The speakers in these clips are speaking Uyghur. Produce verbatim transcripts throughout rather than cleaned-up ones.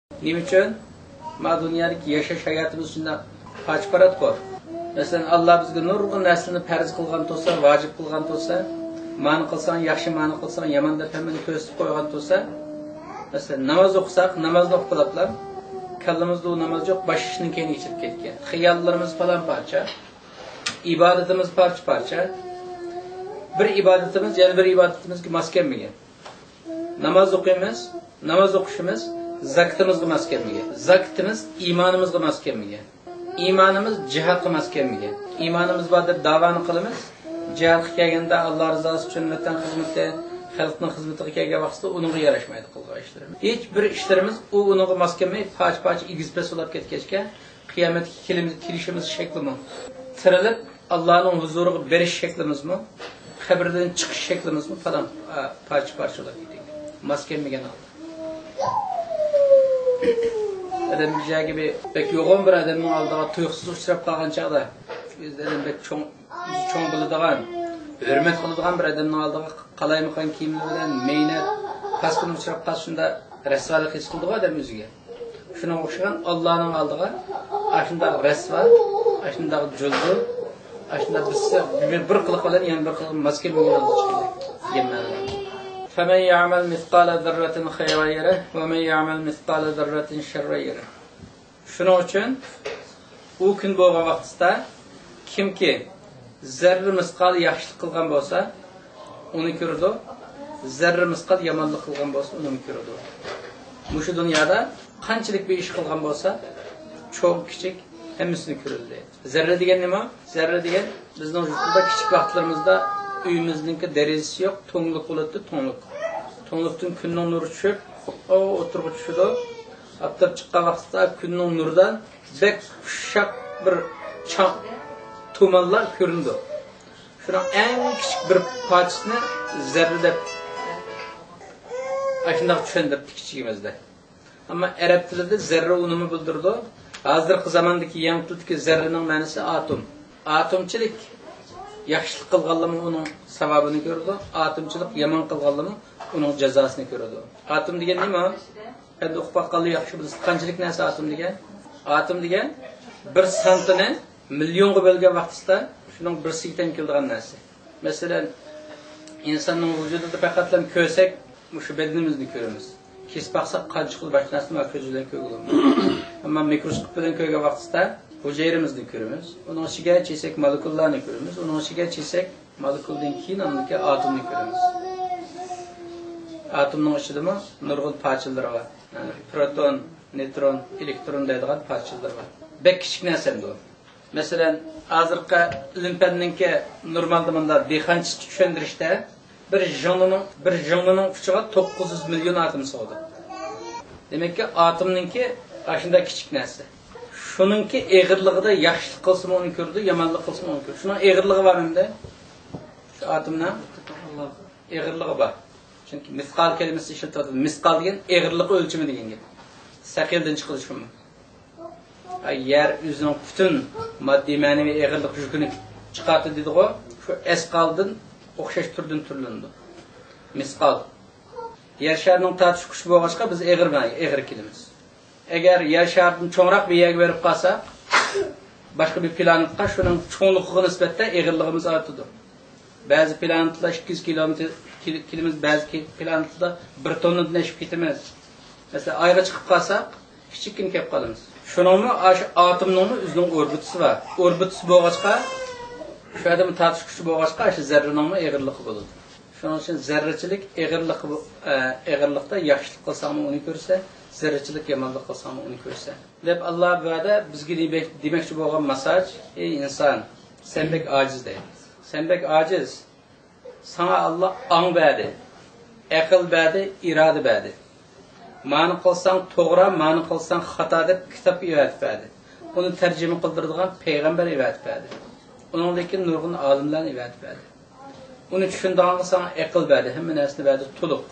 نېمە ئۈچۈن؟ ما دۇنيادىكى ياشاش ھاياتىمىز شۇنداق پارچە-پاراتقۇ. مەسىلەن، ئاللا بىزگە نۇرغۇن نەرسىلەرنى پەرز قىلغان تۇرسا، ۋاجىپ قىلغان تۇرسا، مانى قىلساڭ ياخشى، مانى قىلساڭ يامان دەپ ھەممىنى كۆرسىتىپ قويغان تۇرسا، مەسىلەن، ناماز ئوقۇساق، نامازنى ئوقۇپ بولۇپلا، كاللىمىزدا ئۇ ناماز يوق، باشقا ئىشنىڭ كەينىگە چىقىپ كەتكەن. خىياللىرىمىز پالان پارچە، ئىبادىتىمىز پارچە-پارچە. بىر ئىبادىتىمىز يەنە بىر ئىبادىتىمىزگە ماس كەلمىگەن. ناماز ئوقۇيمىز، ناماز ئوقۇشىمىز زاكىتىمىزغا ماس كەلمىگەن. زاكىتىمىز ئىمانىمىزغا ماس كەلمىگەن. ئىمانىمىز جىھادقا ماس كەلمىگەن. ئىمانىمىز بار دەپ داۋانى قىلىمىز. جىھادقا كەلگەندە ئاللا رىزاسى ئۈچۈن ۋەتەن خىزمىتى، خەلقنىڭ خىزمىتىگە كەلگەن ۋاقتىدا ئۇنىڭغا ياراشمايدۇ قىلغان ئىشلىرىمىز. ھېچ بىر ئىشلىرىمىز ئۇ ئۇنىڭغا ماس كەلمەي، پارچە-پارچە، ئېگىز-پەس بولاپ كەتكەچكە، قىيامەتكە كېلىمىز، كېلىشىمىز شەكلىمۇ. تىرىلىپ، ئاللانىڭ ھۇزۇرىغا بېرىش شەكلىمىزمۇ، قەبرىدىن چىقىش شەكلىمىزمۇ پالان، ئا، پارچە-پارچە بولاپ كېتىدۇ. ماس كەلمىگەن ھالدا. ئادەم بىر يەرگە بىر بەك يوغان بىر ئادەمنىڭ ئالدىغا تۇيۇقسىز ئۇچراپ قالغان چاغدا، ئۆزى ئادەم بەك چوڭ، ئۆزى چوڭ بىلىدىغان، ھۆرمەت قىلىدىغان بىر ئادەمنىڭ ئالدىغا قالايمىقان كىيىملىرى بىلەن مەينەت، پاسكىنا ئۇچراپ قالسا، شۇنداق رەسۋالىق ھېس قىلىدىغۇ ئادەم ئۆزىگە. شۇنىڭغا ئوخشىغان ئاللانىڭ ئالدىغا ئاشۇنداق رەسۋا، ئاشۇنداق جۇلدۇر، ئاشۇنداق بىرسى بىر، بىر قىلىق بىلەن يەنە بىر قىلىق ماس كەلمىگەن ھالدا چىقىدۇ دېگەن مەنىدە. فمن يعمل مثقال ذرة خيرا يره ومن يعمل مثقال ذرة شرا يره. شۇنىڭ ئۈچۈن ئۇ كۈن بولغان ۋاقتىدا كىمكى زەررە مىسقال ياخشىلىق قىلغان بولسا، ئۇنى كۆرىدۇ. زەررە مىسقال يامانلىق قىلغان بولسا، ئۇنىمۇ كۆرىدۇ. مۇشۇ دۇنيادا قانچىلىك بىر ئىش قىلغان بولسا، چوڭ، كىچىك، ھەممىسىنى كۆرىدۇ. زەررە دېگەن نېمە؟ زەررە دېگەن بىزنىڭ يۇرتىدا كىچىك ۋاقىتلىرىمىزدا ئۆيىمىزنىڭكى دېرىزىسى يوق، تۇڭلۇق بولاتتى، تۇڭلۇق. تۇڭلۇقتىن كۈننىڭ نۇرى چۈشۈپ، ئو، ئوتتۇرىغا چۈشىدۇ. ئاپتاپ چىققان ۋاقىتتا كۈننىڭ نۇرىدا بەك ئۇششاق بىر چاڭ، تۇمانلار كۆرۈنىدۇ. شۇنىڭ ئەڭ كىچىك بىر پارچىسىنى زەررە دەپ ئاشۇنداق چۈشەندۈرۈپتۇ كىچىكىمىزدە. ئەمما ئەرەب تىلىدا زەررە ئۇنىمۇ بىلدۈرىدۇ. ھازىرقى زاماندىكى يېڭى تىلدىكى زەررىنىڭ مەنىسى ئاتوم. ئاتومچىلىك ياخشىلىق قىلغانلارمۇ ئۇنىڭ ساۋابىنى كۆرىدۇ، ئاتومچىلىق يامان قىلغانلارمۇ ئۇنىڭ جازاسىنى كۆرىدۇ. ئاتوم دېگەن نېمە؟ ئەمدى ئۇقۇپ باققانلار ياخشى بىلسە، قانچىلىك نەرسە ئاتوم دېگەن؟ ئاتوم دېگەن بىر سانتىنى مىليونغا بۆلگەن ۋاقتىسىدا شۇنىڭ بىرسىگە تەڭ كېلىدىغان نەرسە. مەسىلەن، ئىنساننىڭ ۋۇجۇدىدا پەقەتلا كۆرسەك، مۇشۇ بەدىنىمىزنى كۆرىمىز. كېسىپ باقساق، قان چىقىدۇ، باشقا نەرسىنى كۆز بىلەن كۆرگىلى بولمايدۇ. ئەمما مىكروسكوپ بىلەن كۆرگەن ۋاقتىدا ھۈجەيرىمىزنى كۆرىمىز. ئۇنىڭ ئىچىگە چىيسەك، مولېكۇللارنى كۆرىمىز. ئۇنىڭ ئىچىگە چىيسەك، مولېكۇلدىن كېيىن ئاندىكى ئاتومنى كۆرىمىز. ئاتومنىڭ ئىچىدىمۇ نۇرغۇن پارچىلىرى بار. يەنى پروتون، نېيترون، ئېلېكترون دەيدىغان پارچىلىرى بار. بەك كىچىك نەرسە ئەمدى ئۇ. مەسىلەن، ھازىرقى ئىلىم-پەننىڭكى نورمالدا مۇنداق دېھقانچىلىقچە چۈشەندۈرۈشتە، بىر ژىڭنىنىڭ، بىر ژىڭنىنىڭ ئۇچىغا توققۇز يۈز مىليون ئاتوم سىغىدۇ. دېمەككى، ئاتومنىڭكى ئاشۇنداق كىچىك نەرسە. شۇنىڭكى ئېغىرلىقىدا ياخشىلىق قىلسىمۇ ئۇنى كۆرىدۇ، يامانلىق قىلسىمۇ ئۇنى كۆرىدۇ. شۇنىڭ ئېغىرلىقى بارمۇ ئەمدى؟ شۇ ئاتومنىڭ ئېغىرلىقى بار. چۈنكى مىسقال كەلىمىسىنى ئىشلىتىۋاتىدۇ. مىسقال دېگەن ئېغىرلىق ئۆلچىمى دېگەن گەپ. سەقىلدىن چىقىدۇ شۇمۇ. ئاي، يەر ئۆزىنىڭ پۈتۈن ماددىي مەنىۋى ئېغىرلىق يۈكىنى چىقارتىدۇ دېدىغۇ، شۇ ئەسقالدىن ئوخشاش تۈردىن تۈرلىنىدۇ. مىسقال. يەر شارىنىڭ تارتىش كۈچى بولغاچقا، بىز ئېغىر، ئېغىر كېلىمىز. ئەگەر يەر شارىدىن چوڭراق بىر يەرگە بېرىپ قالساق، باشقا بىر پلانېتقا، شۇنىڭ چوڭلۇقىغا نىسبەتتە ئېغىرلىقىمىز ئارتىدۇ. بەزى پلانېتىدا ئىككى يۈز كىلومېتىر كېل-، كېلىمىز، بەزى كى-، پلانېتىدا بىر توننىدىن ئېشىپ كېتىمىز. مەسىلەن، ئايغا چىقىپ قالساق، كىچىككىنە كېلىپ قالىمىز. شۇنىڭمۇ ئاشۇ ئاتومنىڭمۇ ئۆزىنىڭ ئوربىتىسى بار. ئوربىتىسى بولغاچقا، شۇ يەردىمۇ تارتىش كۈچى بولغاچقا، ئاشۇ زەررىنىڭمۇ ئېغىرلىقى بولىدۇ. شۇنىڭ ئۈچۈن زەررىچىلىك ئېغىرلىقى بۇ، ئە، ئېغىرلىقتا ياخشىلىق قىلساڭمۇ ئۇنى كۆرىسەن، زەررىچىلىك يامانلىق قىلساڭمۇ ئۇنى كۆرىسەن. دەپ ئاللا بۇ يەردە بىزگە دېمەك-، دېمەكچى بولغان ماساج، ئەي ئىنسان، سەن بەك ئاجىز دەيدۇ. سەن بەك ئاجىز. ساڭا ئاللا ئاڭ بەردى، ئەقىل بەردى، ئىرادە بەردى. مانى قىلساڭ توغرا، مانى قىلساڭ خاتا دەپ كىتاب ئەۋەتىپ بەردى. ئۇنى تەرجىمە قىلدۇرىدىغان پەيغەمبەر ئەۋەتىپ بەردى. ئۇنىڭدىن كېيىن نۇرغۇن ئالىملارنى ئەۋەتىپ بەردى. ئۇنى چۈشىنىدىغانغا ساڭا ئەقىل بەردى، ھەممە نەرسىنى بەردى، تولۇق.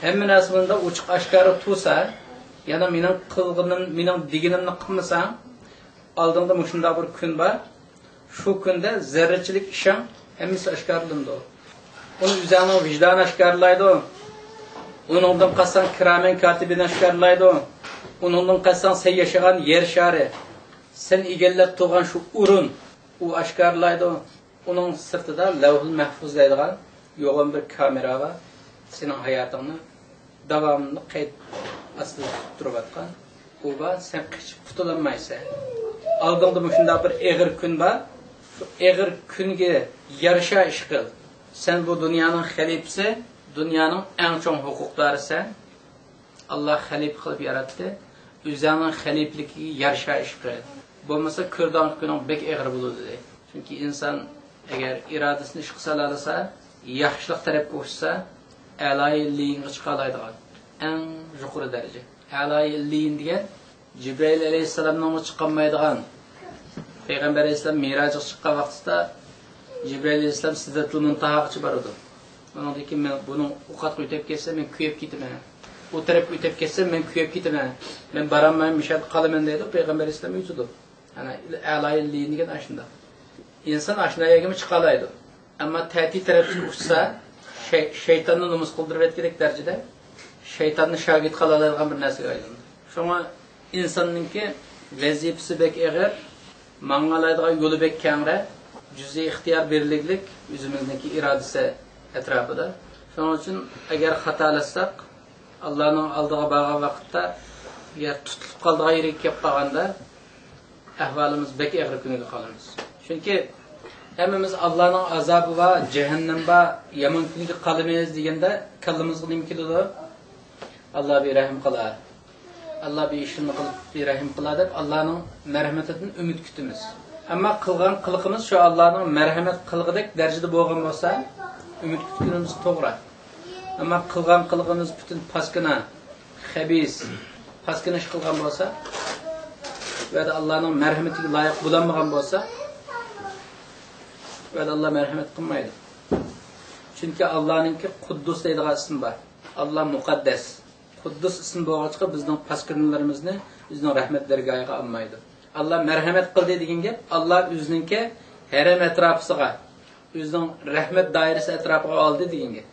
ھەممە نەرسە مۇنداق ئوچۇق ئاشكارا تۇرسا، يەنى مېنىڭ قىلغىنىم، مېنىڭ دېگىنىمنى قىلمىساڭ، ئالدىڭدا مۇشۇنداق بىر كۈن بار. شۇ كۈندە زەررىچىلىك ئىشىڭ ھەممىسى ئاشكارىلىنىدۇ. ئۇنى ئۆزۈڭنىڭ ۋىجدانى ئاشكارىلايدۇ. ئۇنىڭدىن قالساڭ كىرامەن كاتىبىن ئاشكارىلايدۇ. ئۇنىڭدىن قالساڭ سەن ياشىغان يەر شارى، سەن ئىگىلەپ تۇرغان شۇ ئورۇن، ئۇ ئاشكارىلايدۇ. ئۇنىڭ سىرتىدا لەۋھۇل مەھفۇز دەيدىغان يوغان بىر كامېرا بار. سېنىڭ ھاياتىڭنى داۋاملىق قەيت ئاستىدا تۇتۇپ تۇرۇۋاتقان. ئۇ بار، سەن قېچىپ قۇتۇلالمايسەن. ئالدىڭدا مۇشۇنداق بىر ئېغىر كۈن بار. شۇ ئېغىر كۈنگە يارىشا ئىش قىل. سەن بۇ دۇنيانىڭ خەلىپىسى، دۇنيانىڭ ئەڭ چوڭ ھوقۇقدارىسەن. ئاللا خەلىپە قىلىپ ياراتتى. ئۆزۈڭنىڭ خەلىپىلىكىگە يارىشا ئىش قىل. بولمىسا كۆرىدىغان كۈنۈڭ بەك ئېغىر بولىدۇ، دېدى. چۈنكى ئىنسان ئەگەر ئىرادىسىنى ئىشقا سالالىسا، ياخشىلىق تەرەپكە ئۇچسا، ئەلايىللىيىنغا چىقالايدىغان ئەڭ يۇقىرى دەرىجە. ئەلايىللىيىن دېگەن جىبرىئىل ئەلەيھىسسالامنىڭمۇ چىقالمايدىغان، پەيغەمبەر ئەلەيھىسسالام مىراجغا چىققان ۋاقتىدا جىبرىئىل ئەلەيھىسسالام سىدرەتۇل مۇنتاھاغىچە بارىدۇ. ئۇنىڭدىن كېيىن مەن بۇنىڭ ئۇ قاتقا يۆتەپ كەتسە، مەن كۆيۈپ كېتىمەن. ئۇ تەرەپكە يۆتەپ كەتسە، مەن كۆيۈپ كېتىمەن. مەن بارالمايمەن، مۇشۇ يەردە قالايمەن دەيدۇ، پەيغەمبەر ئەلەيھىسسالام ئۆتىدۇ. ئەنە، ئەلايىللىيىن دېگەن ئاشۇنداق. ئىنسان ئاشۇنداق يەرگىمۇ چىقالايدۇ. ئەمما تەتۈر تەرەپكە ئۇچسا، شەي-، شەيتاننى نومۇس قىلدۇرۇۋەتكۈدەك دەرىجىدە شەيتاننى شاگىرت قىلالايدىغان بىر نەرسىگە ئايلىنىدۇ. شۇڭا ئىنساننىڭكى ۋەزىپىسى بەك ئېغىر، ماڭالايدىغان يولى بەك كەڭرەك، جۈزئىي ئىختىيار بېرىلگۈلۈك ئۆزىمىزنىڭكى ئىرادىسى ئەتراپىدا. شۇنىڭ ئۈچۈن ئەگەر خاتالاشساق، ئاللانىڭ ئالدىغا بارغان ۋاقىتتا، يا تۇتۇلۇپ قالىدىغان يېرىگە كېلىپ قالغاندا، ئەھۋالىمىز بەك ئېغىر كۈنگە قالىمىز. چۈنكى ھەممىمىز ئاللانىڭ ئازابى بار، جەھەننەم بار، يامان كۈنگە قالىمىز دېگەندە، كاللىمىزغا نېمە كېلىدۇ؟ ئاللا بىر رەھىم قىلار. ئاللا بىر ئىشنى قىلىپ، بىر رەھىم قىلار دەپ، ئاللانىڭ مەرھىمىتىدىن ئۈمىد كۈتىمىز. ئەمما قىلغان قىلىقىمىز شۇ ئاللانىڭ مەرھەمەت قىلغۇدەك دەرىجىدە بولغان بولسا، ئۈمىد كۈتكىنىمىز توغرا. ئەمما قىلغان قىلىقىمىز پۈتۈن پاسكىنا، خەبىس، پاسكىنا ئىش قىلغان بولسا، ئۇ يەردە ئاللانىڭ مەرھىمىتىگە لايىق بولالمىغان بولسا، ئۇ يەردە ئاللا مەرھەمەت قىلمايدۇ. چۈنكى ئاللانىڭكى قۇددۇس دەيدىغان ئىسمى بار. ئاللا مۇقەددەس. قۇددۇس ئىسمى بولغاچقا، بىزنىڭ پاسكىنىلىرىمىزنى ئۆزىنىڭ رەھمەت دەرگاھىغا ئالمايدۇ. ئاللا مەرھەمەت قىلدى دېگەن گەپ، ئاللا ئۆزىنىڭكى ھەرەم ئەتراپىسىغا، ئۆزىنىڭ رەھمەت دائىرىسى ئەتراپىغا ئالدى دېگەن گەپ.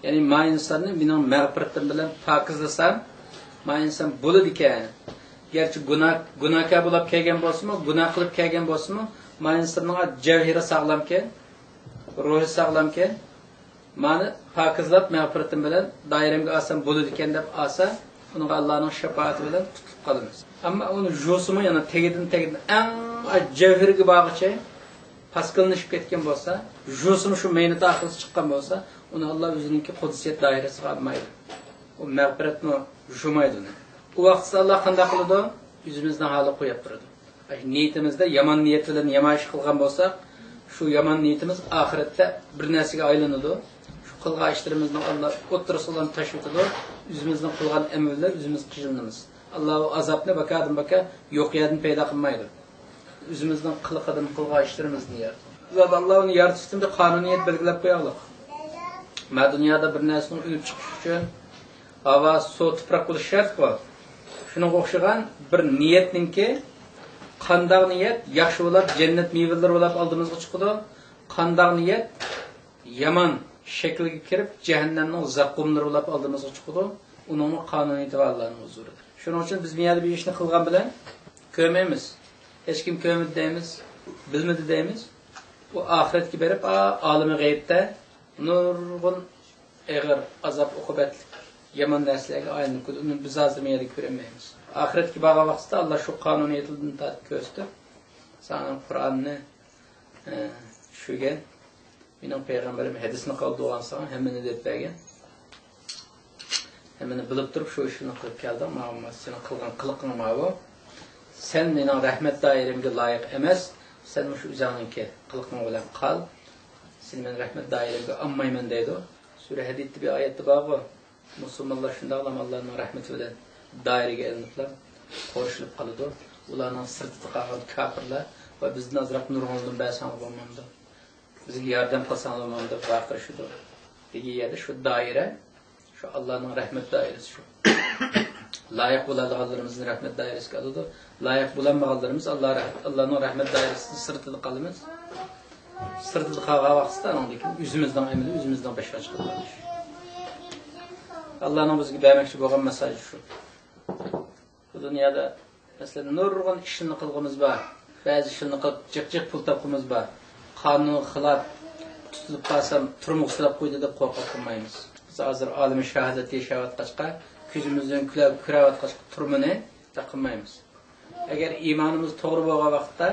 يەنى، ما ئىنساننى مېنىڭ مەغپىرىتىم بىلەن پاكىزلىسام، ما ئىنسان بولىدىكەن. گەرچە گۇناھ، گۇناھكار بولاپ كەلگەن بولسىمۇ، گۇناھ قىلىپ كەلگەن بولسىمۇ، ما ئىنساننىڭ جەۋھىرى ساغلامكەن، روھى ساغلامكەن. مانى پاكىزلاپ، مەغپىرىتىم بىلەن دائىرەمگە ئالسام بولىدىكەن دەپ ئالسا، ئۇنىڭغا ئاللانىڭ شاپائىتى بىلەن قۇتۇلۇپ قالىمىز. ئەمما ئۇنى جۇسىمۇ يەنە تېگىدىن، تېگىدىن ئەڭ جەۋھىرىگە بارغۇچە پاسكىلىنىشىپ كەتكەن بولسا، جۇسىمۇ شۇ مەينىتى ئاخىرىسى چىققان بولسا، ئۇنى ئاللا ئۆزىنىڭكى قۇدسىيەت دائىرىسىگە ئالمايدۇ. ئۇ مەغپىرەتمۇ جۇمايدۇ ئۇنى. ئۇ ۋاقىتتا ئاللا قانداق قىلىدۇ؟ ئۆزىمىزنىڭ ھالىغا قويۇپ بېرىدۇ. نىيىتىمىزدە يامان نىيەت بىلەن يامان ئىش قىلغان بولساق، شۇ يامان نىيىتىمىز ئاخىرەتتە بىر نەرسىگە ئايلىنىدۇ. شۇ قىلغان ئىشلىرىمىزنىڭ ئاللا ئوتتۇرىسىغا ئۇلارنى تاشلىۋېتىدۇ. ئۆزىمىزنىڭ قىلغان ئەمەللىرى ئۆزىمىز قىينىلىمىز. ئاللا ئۇ ئازابنى باكادىن باكا يوق يەردىن پەيدا قىلمايدۇ. ئۆزىمىزنىڭ قىلىقىدىن، قىلغان ئىشلىرىمىزدىن يارىتىدۇ. زادى ئاللا ئۇنى يارىتىشتىن بىر قانۇنىيەت بەلگىلەپ قويغانلىق. ما دۇنيادا بىر نەرسىنىڭ ئۈنۈپ چىقىشى ئۈچۈن ھاۋا، سۇ، تۇپراق بولۇشى شەرتقۇ. شۇنىڭغا ئوخشىغان بىر نىيەتنىڭكى، قانداق نىيەت ياخشى بولۇپ، جەننەت مېۋىلىرى بولۇپ ئالدىمىزغا چىقىدۇ، قانداق نىيەت يامان شەكىلگە كىرىپ، جەھەننەمنىڭ زەققۇملىرى بولۇپ ئالدىمىزغا چىقىدۇ، ئۇنىڭمۇ قانۇنىيىتى بار ئاللانىڭ ھۇزۇرىدا. شۇنىڭ ئۈچۈن بىز بۇ يەردە بىر ئىشنى قىلغان بىلەن كۆرمەيمىز. ھېچكىم كۆرمىدى دەيمىز، بىلمىدى دەيمىز. ئۇ ئاخىرەتكە بېرىپ، ئا-، ئالىمى غەيىبتە نۇرغۇن ئېغىر ئازاب-ئوقۇبەتلىك يامان نەرسىلەرگە ئايلىنىپ كېتىدۇ. ئۇنى بىز ھازىرمۇ يەنە كۆرەلمەيمىز. ئاخىرەتكە بارغان ۋاقتىدا ئاللا شۇ قانۇنىيىتىدىن تارتىپ كۆرسىتىپ، ساڭا قۇرئاننى، ئە، چۈشۈرگەن، مېنىڭ پەيغەمبىرىم ھەدىسنى قالدۇرغان ساڭا، ھەممىنى دەپ بەرگەن. ھەممىنى بىلىپ تۇرۇپ شۇ ئىشنى قىلىپ كەلدىڭ. ماۋۇ سېنىڭ قىلغان قىلىقىڭ ماۋۇ. سەن مېنىڭ رەھمەت دائىرەمگە لايىق ئەمەس. سەن مۇشۇ ئۆزۈڭنىڭكى قىلىقىڭ بىلەن قال. سېنى مەن رەھمەت دائىرەمگە ئالمايمەن دەيدۇ. سۈرە ھەدىدتە بىر ئايەتتە بارغۇ، مۇسۇلمانلار شۇنداقلا ئاللانىڭ رەھمىتى بىلەن دائىرىگە ئېلىنىپلا قورشىلىپ قالىدۇ. ئۇلارنىڭ سىرتىدا قالغان كاپىرلار ۋە بىزدىن ئازراق نۇرغۇنلىرىنى بەرسەڭلار بولمامدۇ؟ بىزگە ياردەم قىلساڭلار بولمامدۇ دەپ ۋارقىرىشىدۇ. دېگەن يەردە شۇ دائىرە، شۇ ئاللانىڭ رەھمەت دائىرىسى شۇ. لايىق بولىدىغانلىرىمىزنى رەھمەت دائىرىسىگە ئالىدۇ. لايىق بولالمىغانلىرىمىز ئاللا رەھ-، ئاللانىڭ رەھمەت دائىرىسىنىڭ سىرتىدا قالىمىز. سىرتىدا قالغان ۋاقتىدا ئاندىن كېيىن ئۆزىمىزنىڭ ئەمىلى ئۆزىمىزنىڭ بېشىغا چىقىدىغان ئىش. ئاللانىڭ بىزگە بەرمەكچى بولغان مېسساژى شۇ. بۇ دۇنيادا، مەسىلەن، نۇرغۇن ئىشلارنى قىلغىنىمىز بار. بەزى ئىشلارنى قىلىپ جىق-جىق پۇل تاپقىنىمىز بار. قانۇنغا خىلاپ تۇتۇلۇپ قالسام، تۈرمىگە سولاپ قويىدۇ دەپ قورقۇپ قالمايمىز. بىز ھازىر ئالىمى شاھادەتتە ياشاۋاتقاچقا، كۆزىمىزدىن كۈلە-، كۆرۈۋاتقاچقا تۈرمىنى تاقىمايمىز. ئەگەر ئىمانىمىز توغرا بولغان ۋاقىتتا،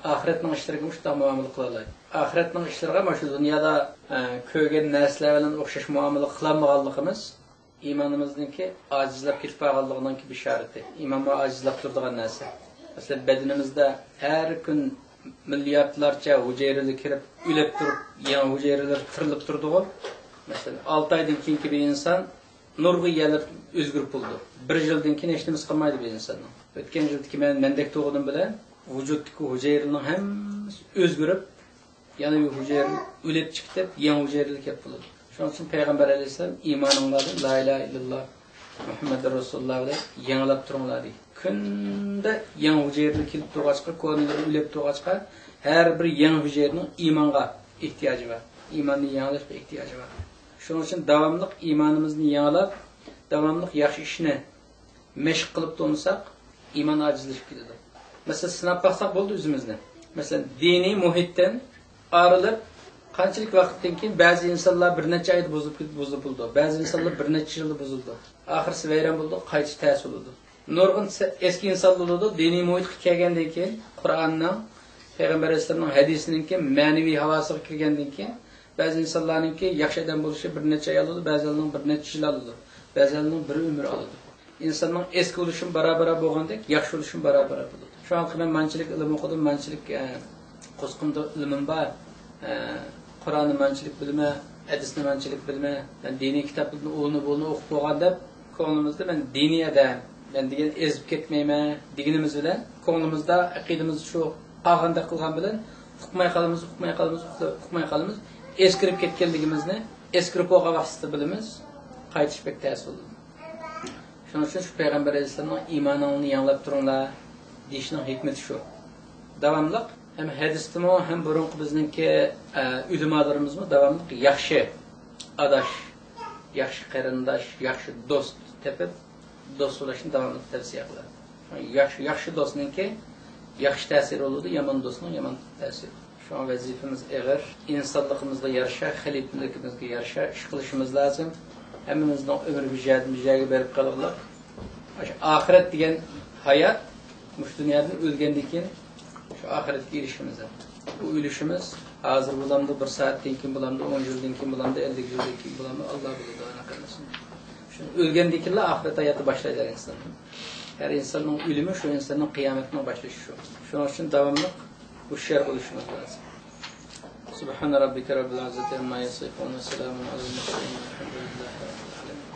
ئاخىرەتنىڭ ئىشلىرىغا مۇشۇنداق مۇئامىلە قىلالايدۇ. ئاخىرەتنىڭ ئىشلىرىغا مانا شۇ دۇنيادا، ئە، كۆرگەن نەرسىلەر بىلەن ئوخشاش مۇئامىلە قىلالمىغانلىقىمىز ئىمانىمىزنىڭكى ئاجىزلاپ كېتىپ قالغانلىقىنىڭكى بىشارىتى. ئىمانمۇ ئاجىزلاپ تۇرىدىغان نەرسە. مەسىلەن، بەدىنىمىزدە ھەر كۈن مىلياردلارچە ھۈجەيرىلەر كىرىپ، ئۆلۈپ تۇرۇپ، يېڭى ھۈجەيرىلەر تىرىلىپ تۇرىدىغۇ. مەسىلەن، ئالتە ئايدىن كېيىنكى بىر ئىنسان نۇرغۇن يەرلەر ئۆزگىرىپ بولىدۇ. بىر يىلدىن كېيىن ھېچنېمىسى قالمايدۇ بىر ئىنساننىڭ. ئۆتكەن يىلدىكى مەن مەندەك تۇرغىنىم بىلەن ۋۇجۇدتىكى ھۈجەيرىلەرنىڭ ھەممىسى ئۆزگىرىپ، يەنە بىر ھۈجەيرىلەر ئۆلۈپ چىقىپ، يېڭى ھۈجەيرىلەر كېلىپ بولىدۇ. شۇنىڭ ئۈچۈن پەيغەمبەر ئەلەيھىسسالام ئىمانىڭ باردىن لا ئىلاھە ئىللاللا مۇھەممەدۇر رەسۇلۇللا بىلەن يېڭىلاپ تۇرۇڭلار دېگەن. كۈندە يېڭى ھۈجەيرىلەر كېلىپ تۇرغاچقا، كونىلىرى ئۆلۈپ تۇرغاچقا، ھەر بىر يېڭى ھۈجەيرىنىڭ ئىمانغا ئېھتىياجى بار. ئىماننى يېڭىلاشقا ئېھتىياجى بار. شۇنىڭ ئۈچۈن داۋاملىق ئىمانىمىزنى يېڭىلاپ، داۋاملىق ياخشى ئىشنى مەشىق قىلىپ تۇرمىساق، ئىمان ئاجىزلىشىپ كېتىدۇ. مەسىلەن، سىناپ باقساق بولدى ئۆزىمىزنى. مەسىلەن، دىنىي مۇھىتتىن ئايرىلىپ، قانچىلىك ۋاقىتتىن كېيىن بەزى ئىنسانلار بىر نەچچە ئايدا بۇزۇلۇپ كېتىپ، بۇزۇلۇپ بولىدۇ. بەزى ئىنسانلار بىر نەچچە يىلدا بۇزۇلىدۇ. ئاخىرسى ۋەيران بولىدۇ، قايتىش تەس بولىدۇ. نۇرغۇن سە-، ئەسكى ئىنسان بولىدۇ، دىنىي مۇھىتقا كەلگەندىن كېيىن، قۇرئاننىڭ، پەيغەمبەر ئەلەيھىسسالامنىڭ ھەدىسىنىڭكى مەنىۋى ھاۋاسىغا كىرگەندىن كېيىن، بەزى ئىنسانلارنىڭكى ياخشى ئادەم بولۇشى بىر نەچچە ئاي ئالىدۇ، بەزىلەرنىڭ بىر نەچچە يىل ئالىدۇ، بەزىلەرنىڭ بىر ئۆمۈر ئالىدۇ. ئىنساننىڭ ئەسكى بولۇشىمۇ بارا-بارا بولغاندەك، ياخشى بولۇشىمۇ بارا-بارا بولىدۇ. شۇڭا مەن مانچىلىك ئىلىم ئوقۇدۇم، مانچىلىك، ئە، قوسقۇمدا ئىلمىم بار، ئە، قۇرئاننى مانچىلىك بىلىمەن، ھەدىسنى مانچىلىك بىلىمەن، مەن دىنىي كىتابلىرىنى ئۇلىنىپ-ئۇلىنىپ ئوقۇپ بولغان دەپ، كۆڭلىمىزدە مەن دىنىي ئادەم، مەن دېگەن ئېزىپ كەتمەيمەن دېگىنىمىز بىلەن، كۆڭلىمىزدە ئەقىدىمىزدە شۇ قالغاندەك قىلغان بىلەن، ئۇقماي قالىمىز، ئۇقماي قالىمىز، ئۇقماي قالىمىز. ئەسكىرىپ كەتكەنلىكىمىزنى ئەسكىرىپ بولغان ۋاقتىدا بىلىمىز، قايتىش بەك تەس بولىدۇ. شۇنىڭ ئۈچۈن شۇ پەيغەمبەر ئەلەيھىسسالامنىڭ ئىمانىڭلارنى يېڭىلاپ تۇرۇڭلار دېيىشنىڭ ھېكمىتى شۇ. داۋاملىق ھەم ھەدىستىمۇ، ھەم بۇرۇنقى بىزنىڭكى، ئە، ئۆلىمالىرىمىزمۇ داۋاملىق ياخشى ئاداش، ياخشى قېرىنداش، ياخشى دوست تېپىپ، دوست بولۇشنى داۋاملىق تەۋسىيە قىلىدۇ. ياخشى، ياخشى دوستنىڭكى ياخشى تەسىرى بولىدۇ، يامان دوستنىڭ يامان تەسىرى. شۇڭا ۋەزىپىمىز ئېغىر. ئىنسانلىقىمىزغا يارىشا، خەلىپىلىكىمىزگە يارىشا ئىش قىلىشىمىز لازىم. ھەممىمىزنىڭ ئۆمرى بىر جايدىن بىر جايغا بېرىپ قالغۇلۇق. ئاشۇ ئاخىرەت دېگەن ھايات مۇشۇ دۇنيادىن ئۆلگەندىن كېيىن شۇ ئاخىرەتكە ئېرىشىمىز. بۇ ئۆلۈشىمىز ھازىر بولامدۇ، بىر سائەتتىن كېيىن بولامدۇ، ئون يىلدىن كېيىن بولامدۇ، ئەللىك يىلدىن كېيىن بولامدۇ، ئاللا بىلىدۇ، ئانا قېرىنداشلار. شۇ ئۆلگەندىن كېيىنلا ئاخىرەت ھاياتى باشلايدۇ ھەر ئىنساننىڭ. ھەر ئىنساننىڭ ئۆلۈمى شۇ ئىنساننىڭ قىيامەتنىڭ باشلىشى شۇ. شۇنىڭ ئۈچۈن داۋاملىق ھوشيار بولۇشىمىز لازىم. سبحان ربك رب العزة عما يصفون وسلام على المرسلين والحمد لله رب العالمين.